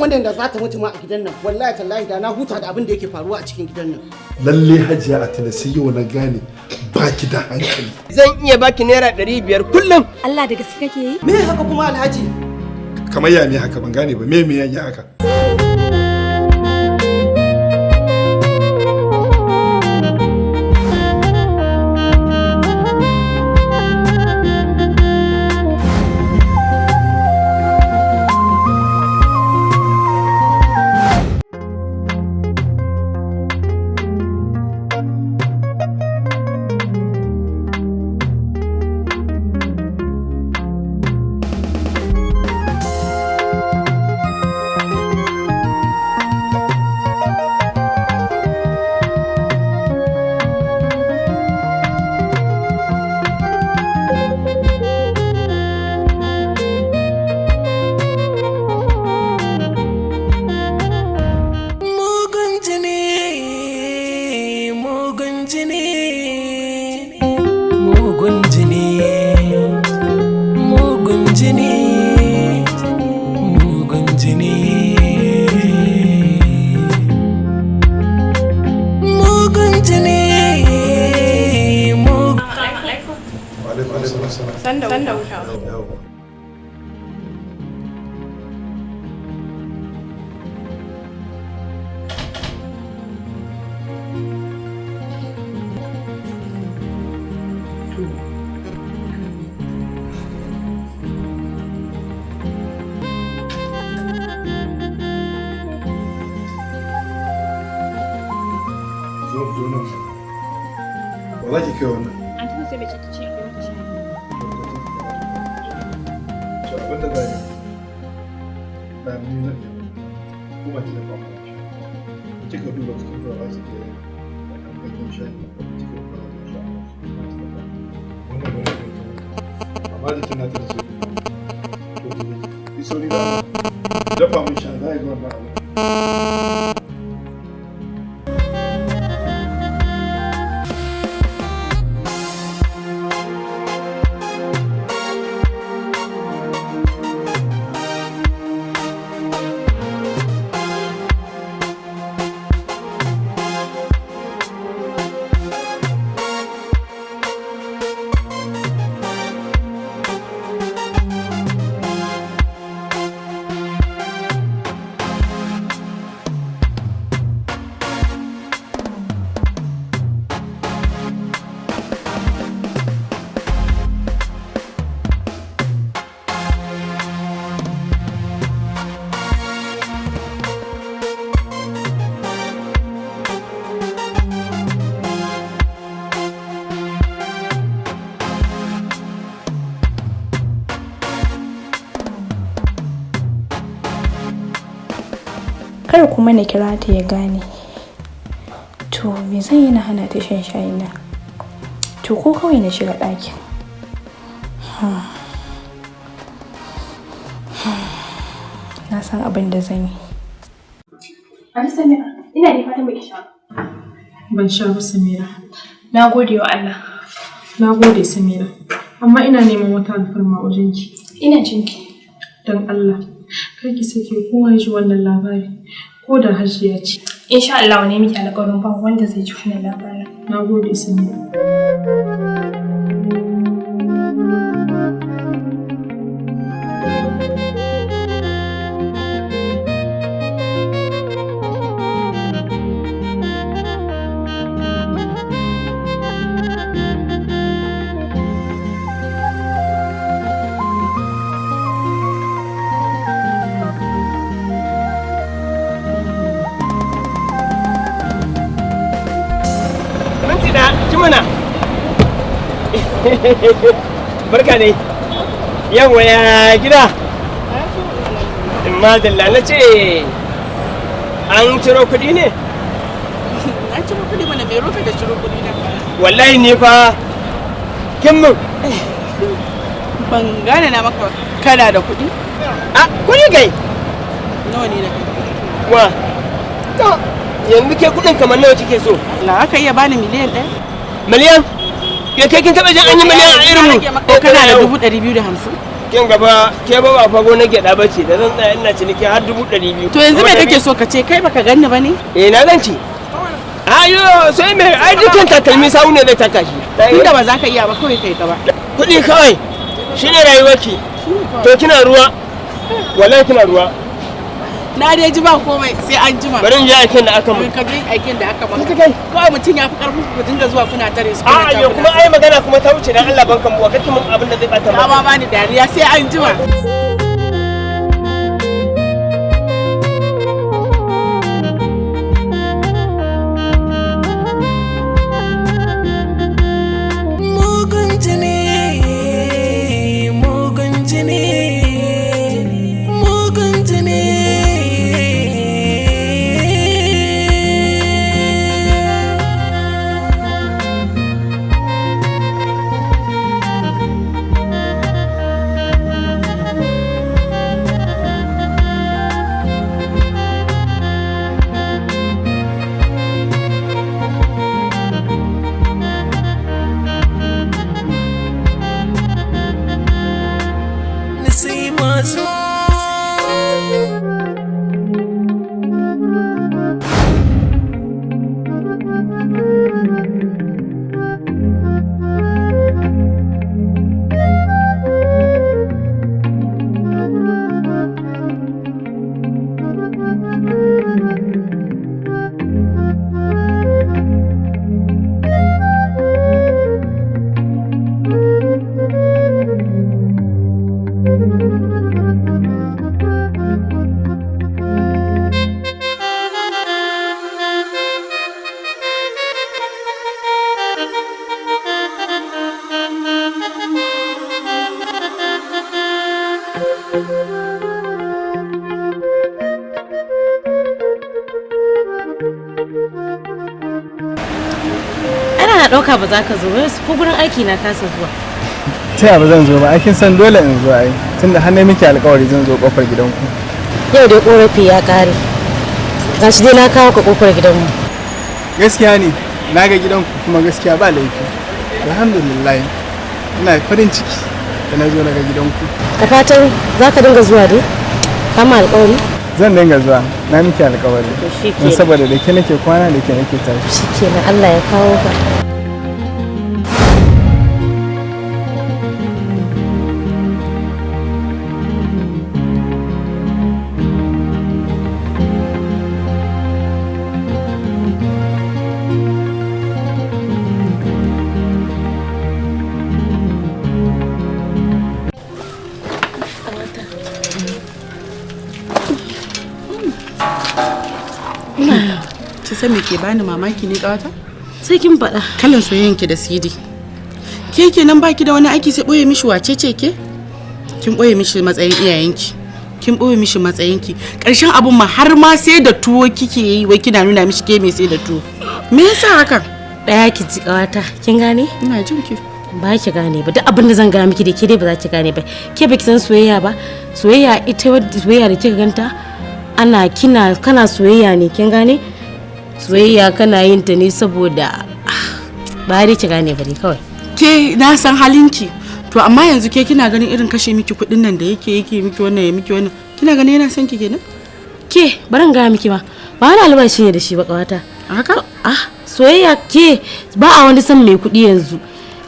Wannan da za ta mutu ma a gidan nan, wallahi tallahi da na huta da abin da yake faruwa a cikin gidan nan. Lalle Hajiya Atina, sai yau na gane baki da hankali. Zan iya baki ₦500 kullum. Allah, da gaske kake yi? Me haka kuma, Alhaji? Kamar ya me haka? Ban gane ba, me me ya haka? Mugun jini, mugun jini, mugun jini, mugun jini, mugun jini, mugun jini, mugun Wa alaikum assalam. Sanda wuta. Yawwa. Zo, zo nan. Wa za ki kai wannan? Anti sai mace ta ce akwai mata shayi. To, abin da za yi, ba ni zan yi kuma ki dafa mana shi. Kika duba cikin ruwa za ki ga wannan ganyen shayi, kika duba za ki sha ki dafa wannan, bari kai ta mata. Amma jikin nata da sauki. To, ki sauri da Allah dafa mun sha, za a yi wannan abu. Kar kuma na kira ta ya gane. To, me zan yi na hana ta shan shayin nan? To, ko kawai na shiga ɗakin. Na san abin da zan yi. Anti Samira, ina da fatan baki sha. Ban sha ba, Samira. Na gode wa Allah. Na gode, Samira. Amma ina neman wata alfarma wajenki. Ina jinki. Don Allah, kar ki sake kowa ya ji wannan labari. Ko da Hajiya ce. Insha Allah, ne miki alƙawarin ba wanda zai ji wannan labarin. Na gode, Samira. Minti da ci mana. Barka ne. Yawwa, ya gida? Madalla. Na ce an ciro kuɗi ne? Na ciro kuɗi mana, mai rufe da ciro kuɗi na. Wallahi ne fa kin mun. Ban gane na maka, kana da kuɗi? A kuɗi kai. Nawa ne da kai? Wa? To, yanzu ke kuɗin kamar nawa kike so? La aka iya bani 1 miliyan? Miliyan? Ya kai, kin taɓa jin an yi miliyan a irin mu? Ko kana da 250,000? Kin gaba ke ba ba fago na gyada bace da zan tsaya ina ciniki har 200,000. To yanzu me kake so ka ce, kai baka ganni ba ne? Eh, na gan ci. Ayo, sai me, ai dukkan takalmi sawu ne zai taka shi. Tunda ba za ka iya ba, kawai kai gaba. Kuɗi kawai shine rayuwarki. To kina ruwa. Wallahi kina ruwa. Na dai ji ba komai, sai an jima. Bari in je aikin da aka mun. Ka je aikin da aka maka. Kawai mutum ya fi karfin ku dinga zuwa kuna tare su. A yo, kuma ai magana kuma ta wuce, dan Allah bankan mu kake mun abin da zai bata maka. Ma bani dariya, sai an jima. Mugun jini, mugun jini, mugun jini. Nasiba zo. Ana na ɗauka ba za ka zo ba, ko gurin aiki na kasa zuwa. Ta yaya ba zan zo ba? Ai kin san dole in zo ai, tunda har na miki alƙawari zan zo kofar gidanku. Yau dai ƙorafi ya ƙare. Gashi dai na kawo ka ƙofar gidanmu. Gaskiya ne, na ga gidanku kuma gaskiya ba laifi. Alhamdulillah, ina farin ciki da na zo na ga gidanku. Ka fatan za ka dinga zuwa dai? Kama alƙawari? Zan dinga zuwa, na miki alƙawari. Shi Don kenan. saboda da ke nake kwana, da ke nake tashi. Shi kenan, Allah ya kawo ka. Ki san me ke bani mamaki ne, kawata? Sai kin faɗa. Kalan soyayyen ki da Sidi. Ke kenan baki da wani aiki sai boye mishi wace ce ke? Kin boye mishi matsayin iyayenki. Kin boye mishi matsayinki. Karshen abun ma har ma sai da tuwo kike yi, wai kina nuna mishi ke me sai da tuwo. Me yasa haka? Ɗaya ki ji ƙawata, kin gane? Ina jin ki. Ba ki gane ba, duk abin da zan gaya miki da ke dai ba za ki gane ba. Ke baki san soyayya ba. Soyayya ita wadda soyayya da kika ganta ana kina kana soyayya ne, kin gane? Soyayya kana yin ta ne saboda ba dai ki gane ba ne kawai. Ke na san halinki. To amma yanzu ke kina ganin irin kashe miki kuɗin nan da yake yake miki wannan ya miki wannan. Kina ganin yana son ki kenan? Ke bari in gaya miki ma, ba wani albashi ne da shi ba, ƙawata. Haka? Ah, soyayya ke ba a wani son mai kuɗi yanzu.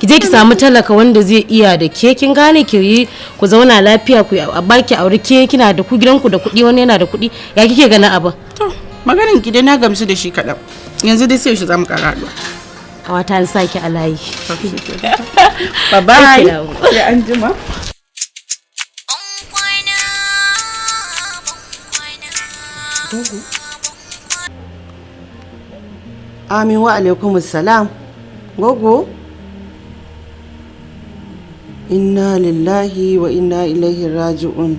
Ki je ki samu talaka wanda zai iya da ke, kin gane, ki yi ku zauna lafiya, ku a baki aure, ke kina da ku gidanku da kuɗi, wani yana da kuɗi, ya kike ganin abin? To, maganin ki dai na gamsu da shi kaɗan. Yanzu dai sai yaushe za mu ƙara haɗuwa. Ƙawata, an saki a layi. Bye bye. Sai an jima. Amin, wa alaikum salam. Gogo. Inna lillahi wa inna ilaihi raji'un.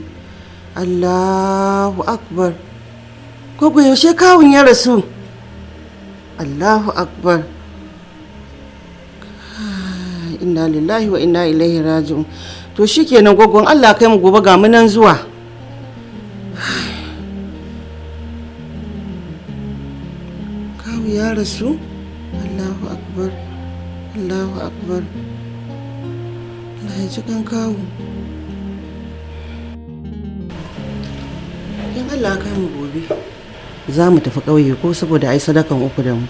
Allahu akbar. Gogo, yaushe kawun ya rasu? Allahu akbar. Inna lillahi wa inna ilaihi raji'un. To shikenan gogon, Allah kai mu gobe, ga mu nan zuwa. Kawu ya rasu? Allahu akbar. Allahu akbar. Allah ya ji kan kawu. In Allah kai mu gobe za mu tafi ƙauye ko saboda ai sadakan uku da mu.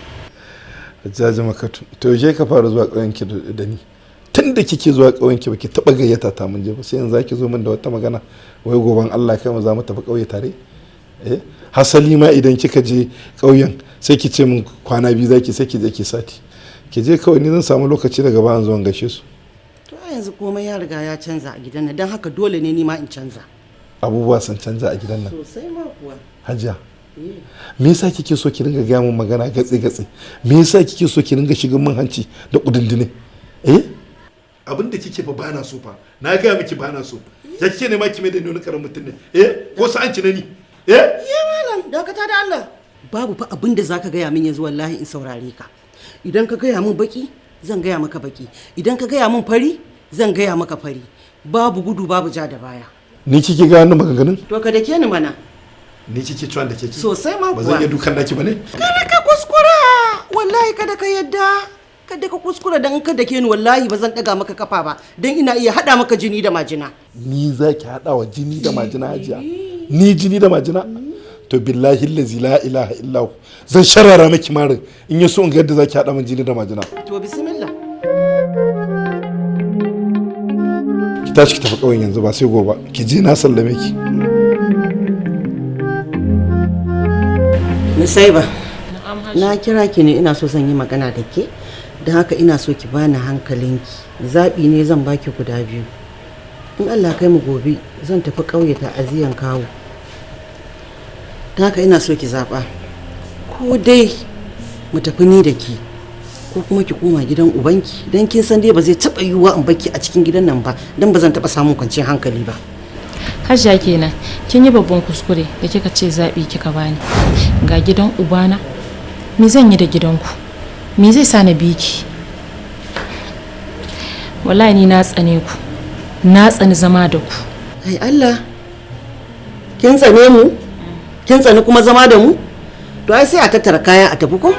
Hajjaji Makatu, to yaushe ka fara zuwa ƙauyenki da ni? Tun da kike zuwa ƙauyenki baki taɓa gayyata ta mun je ba, sai yanzu zaki zo min da wata magana wai goban Allah kai mu za mu tafi ƙauye tare? Eh, hasali ma idan kika je ƙauyen sai ki ce min kwana 2 zaki, sai ki je ki sati. Ki je kawai, ni zan samu lokaci daga bayan zuwan gaishe su. To a yanzu komai ya riga ya canza a gidan nan, don haka dole ne ni ma in canza. Abubuwa sun canza a gidan nan. Sosai ma kuwa. Hajiya, me yasa kike so ki ringa gaya min magana gatse gatse? Me yasa kike so ki ringa shigan min hanci da kudindine? Eh? Abin da kike fa bana so fa. Na gaya miki bana so. Ya kike ne ma ki mai da ni wani karamin mutum ne? Eh? Ko sa'an ki ne ni? Eh? Ya malam, dakata da Allah. Babu fa abin da zaka gaya min yanzu wallahi in saurare ka. Idan ka gaya min baki, zan gaya maka baki. Idan ka gaya min fari, zan gaya maka fari. Babu gudu babu ja da baya. Ni kike ga wannan maganganun? To ka dake ni mana. Ni kike ciwon da keke? Sosai ma Ba kuwa. zan iya dukan naki bane? Kada ka kuskura! Wallahi kada ka yadda. Kada ka kuskura dan ka dake ni wallahi ba zan daga maka kafa ba. Dan ina iya hada maka jini da majina. Ni zaki hada wa jini da majina Hajiya? Ni jini da majina? To billahi allazi la ilaha illa hu. Zan sharara miki marin in yaso in ga yadda zaki hada min jini da majina. To bismillah. Ki tashi ki tafi ƙauyen yanzu ba sai gobe. Ki je na sallame ki. Nusaiba, na kira ki ne ina so zan yi magana da ke, don haka ina so ki bani hankalinki. Zaɓi ne zan baki guda biyu. In Allah kai mu gobe zan tafi ƙauye ta aziyan kawo. Don haka ina so ki zaɓa. Ko dai mu tafi ni da ki, ko kuma ki koma gidan ubanki, don kin san dai ba zai taɓa yiwuwa in baki a cikin gidan nan ba, don ba zan taɓa samun kwanciyar hankali ba. Hajiya kenan, kin yi babban kuskure da kika ce zaɓi kika bani. Ga gidan ubana, me zan yi da gidanku? Me zai sa na bi ki? Wallahi ni na tsane ku, na tsani zama da ku. Ai Allah, kin tsane mu? Kin tsani kuma zama da mu? To ai sai a tattara kaya a tafi ko?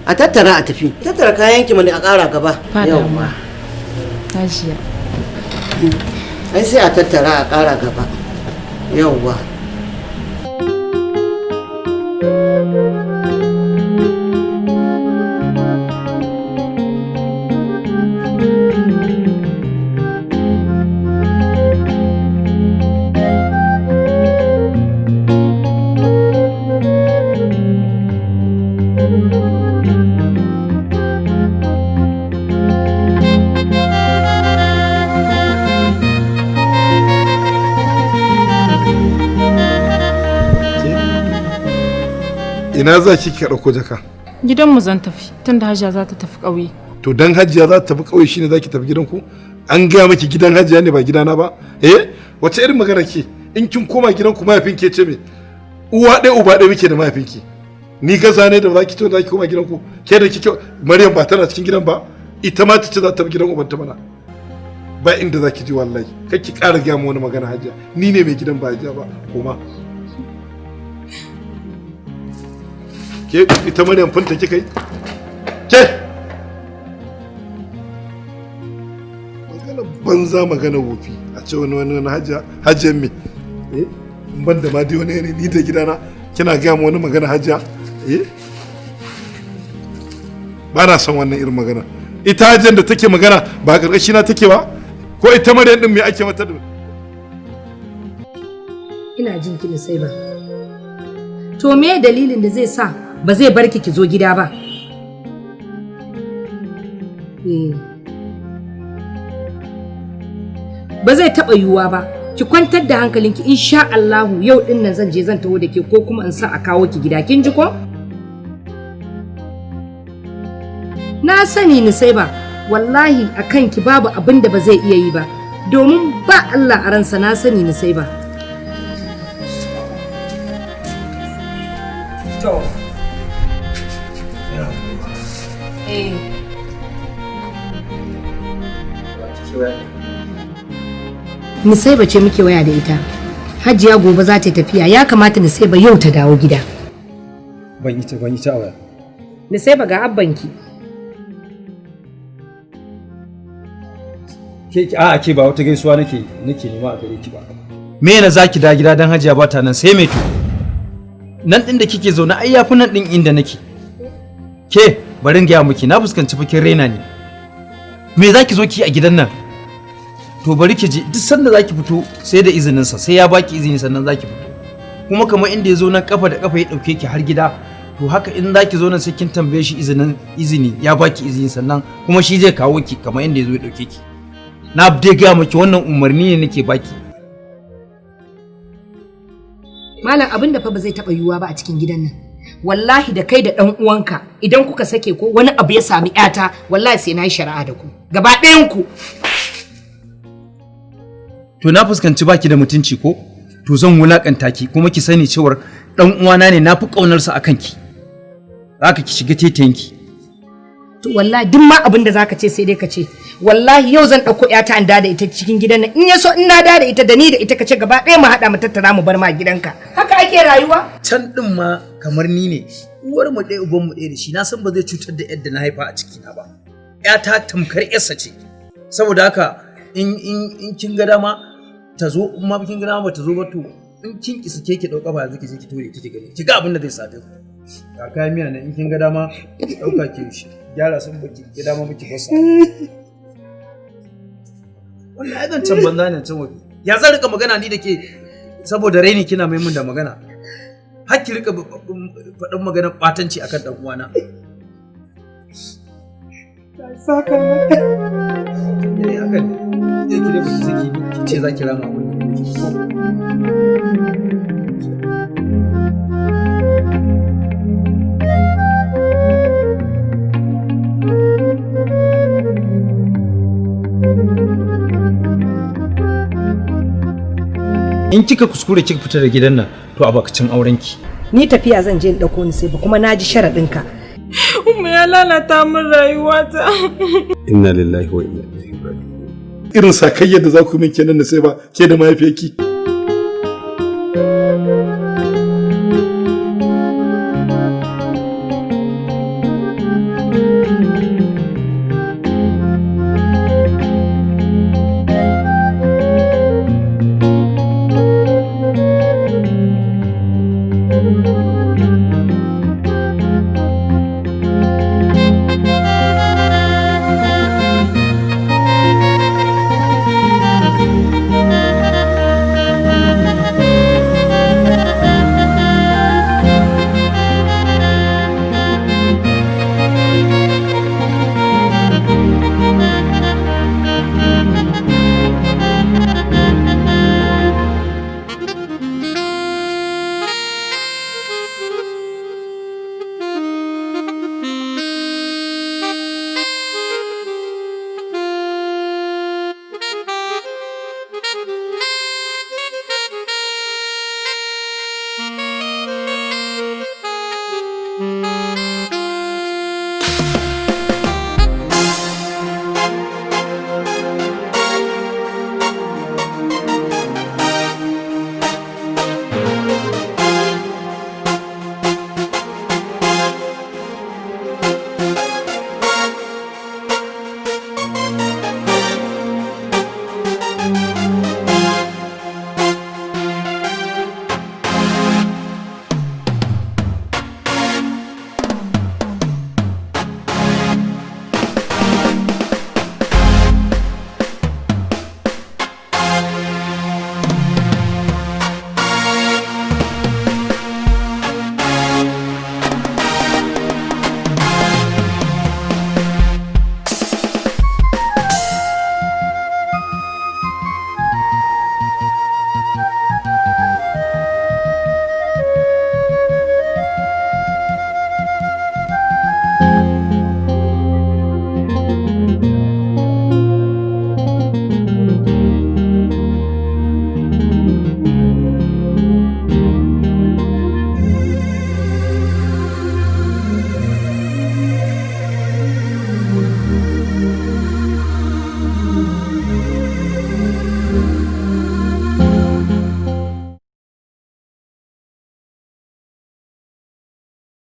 A tattara a tafi. Tattara kayan ki mana a ƙara gaba. Ba damuwa. Hajiya. Ai sai a tattara a ƙara gaba. Yawwa. Ina za ki ki ɗauko jaka? Gidanmu zan tafi, tunda Hajiya za ta tafi ƙauye. To dan Hajiya za ta tafi ƙauye shine za ki tafi gidanku? An gaya miki gidan Hajiya ne ba gidana ba? Eh? Wace irin magana ke? In kin koma gidanku mahaifinki ya ce me? Uwa ɗaya uba ɗaya muke da mahaifinki. Ni gaza ne da za ki ce za ki koma gidanku? Ke da kike Maryam ba tana cikin gidan ba? Ita ma ta ce za ta tafi gidan ubanta mana. Ba inda za ki ji wallahi. Kar ki ƙara gaya mu wani magana Hajiya. Ni ne mai gidan ba Hajiya ba. Koma. Ke ita Maryam funta kika yi? Ke! Magana banza magana wofi a ce wani wani wani hajiya hajiyan me? Eh? In ban da ma dai wani ne ni da gidana kina gaya mu wani magana hajiya? Eh? Ba na son wannan irin magana. Ita hajiyan da take magana ba karkashi na take ba? Ko ita Maryam din me ake mata da Ina jin ki sai ba. To me dalilin da zai sa ba zai bar ki ki zo gida ba? Ba zai taɓa yiwuwa ba. Ki kwantar da hankalinki insha Allahu yau din nan zan je zan taho da ke ko kuma in sa a kawo ki gida kin ji ko? Na sani ni sai ba wallahi akan ki babu abin da ba zai iya yi ba domin ba Allah a ransa na sani ni sai ba. To. Eh. Nisaiba ce muke waya da ita. Hajiya gobe za ta tafiya ya kamata Nisaiba yau ta dawo gida. Ban yi ta a waya. Nisaiba ga abbanki. Ke a'a ke ba wata gaisuwa nake nema a gare ki ba. Me na zaki da gida dan Hajiya bata nan sai me to? Nan din da kike zaune ai yafi nan din inda nake. Ke bari in gaya miki, na fuskanci fakin raina ne. Me zaki zo ki a gidan nan? To bari ki ji, duk sanda zaki fito sai da izinin sa, sai ya baki izini sannan zaki fito. Kuma kamar inda ya zo nan kafa da kafa ya dauke ki har gida, to haka in zaki zo nan sai kin tambaye shi izini, ya baki izini sannan kuma shi zai kawo ki kamar inda ya zo ya dauke ki. Na dai gaya miki wannan umarni ne nake baki. Malam, abin da fa ba zai taɓa yiwuwa ba a cikin gidan nan. Wallahi da kai da ɗan uwanka idan kuka sake ko wani abu ya sami ƴata, wallahi sai na yi shari'a da ku. Gaba ɗayan ku. To na fuskanci baki da mutunci ko? To zan wulakanta ki, kuma ki sani cewar dan uwana ne, nafi kaunar sa akan ki. Zaka ki shiga tetayenki. To wallahi duk ma abin da zaka ce sai dai ka ce. Wallahi yau zan ɗauko ƴata in da ita cikin gidan nan. In ya so in na da ita da ni da ita ka ce gaba ɗaya mu haɗa mu tattara mu bar ma gidanka. Haka ake rayuwa? Can din ma kamar ni ne, uwar mu ɗaya uban mu ɗaya da shi, na san ba zai cutar da yadda na haifa a ciki na ba. Ƴata tamkar ƴarsa ce. Saboda haka in kin ga dama ta zo, in ma kin ga dama ba ta zo ba, to in kin ki sake ki ɗauka ba yanzu ki je ki tore ki gani. Ki ga abin da zai same ku. Ga kayan miya nan, in kin ga dama ki ɗauka ki gyara sun baki ki dama miki basa. Wannan ai zancen banza ne can waje. Ya zan rika magana ni da ke saboda raini kina mai mun da magana. Har ki rika faɗin maganar ɓatanci akan ɗan uwana. Saka maka. Eh haka ne. Ki da baki saki ki ce za ki rama abin da kike so. In kika kuskure kika fita da gidan nan, to a bakacin aurenki. Ni tafiya zan je in ɗauko ni sai ba, kuma na ji sharaɗinka. Umma ya lalata min rayuwata. Inna lillahi wa inna ilaihi raji'un. Irin sakayyar da za ku min kenan da sai ba ke da mahaifiyarki.